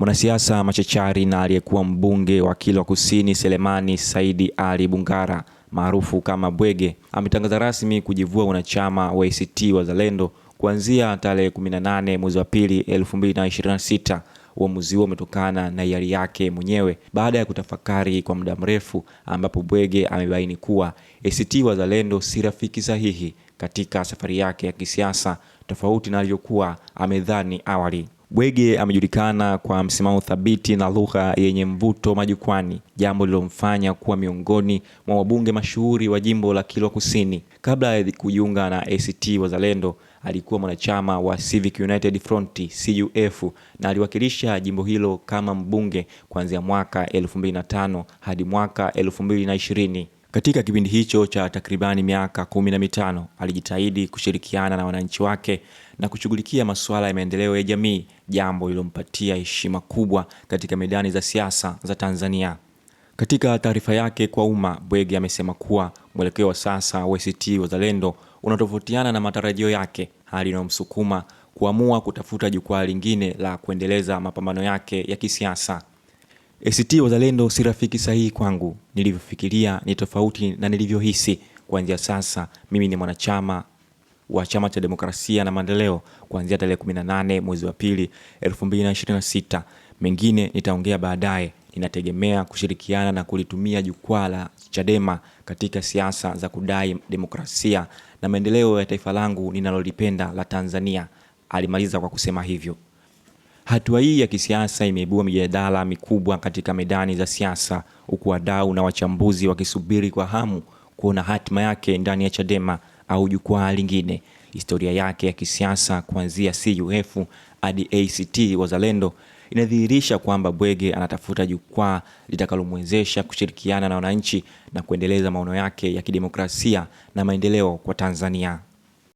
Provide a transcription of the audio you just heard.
Mwanasiasa machachari na aliyekuwa mbunge wa Kilwa Kusini Selemani Saidi Ali Bungara maarufu kama Bwege ametangaza rasmi kujivua wanachama wa ACT Wazalendo kuanzia tarehe 18 mwezi wa pili 2026. Uamuzi huo umetokana na hiari yake mwenyewe baada ya kutafakari kwa muda mrefu, ambapo Bwege amebaini kuwa ACT Wazalendo si rafiki sahihi katika safari yake ya kisiasa, tofauti na alivyokuwa amedhani awali. Bwege amejulikana kwa msimamo thabiti na lugha yenye mvuto majukwani, jambo lililomfanya kuwa miongoni mwa wabunge mashuhuri wa jimbo la Kilwa Kusini. Kabla ya kujiunga na ACT Wazalendo, alikuwa mwanachama wa Civic United Front CUF na aliwakilisha jimbo hilo kama mbunge kuanzia mwaka 2005 hadi mwaka 2020. Katika kipindi hicho cha takribani miaka 15 alijitahidi kushirikiana na wananchi wake na kushughulikia masuala ya maendeleo ya jamii, jambo lilompatia heshima kubwa katika medani za siasa za Tanzania. Katika taarifa yake kwa umma, Bwege amesema kuwa mwelekeo wa sasa wa ACT Wazalendo unatofautiana na matarajio yake, hali inayomsukuma kuamua kutafuta jukwaa lingine la kuendeleza mapambano yake ya kisiasa. ACT Wazalendo si rafiki sahihi kwangu. Nilivyofikiria ni tofauti na nilivyohisi. Kuanzia sasa mimi ni mwanachama wa Chama cha Demokrasia na Maendeleo kuanzia tarehe 18 mwezi wa pili 2026. Mengine nitaongea baadaye. Ninategemea kushirikiana na kulitumia jukwaa la Chadema katika siasa za kudai demokrasia na maendeleo ya taifa langu ninalolipenda la Tanzania, alimaliza kwa kusema hivyo. Hatua hii ya kisiasa imeibua mijadala mikubwa katika medani za siasa, huku wadau na wachambuzi wakisubiri kwa hamu kuona hatima yake ndani ya Chadema au jukwaa lingine. Historia yake ya kisiasa kuanzia CUF hadi ACT Wazalendo inadhihirisha kwamba Bwege anatafuta jukwaa litakalomwezesha kushirikiana na wananchi na kuendeleza maono yake ya kidemokrasia na maendeleo kwa Tanzania.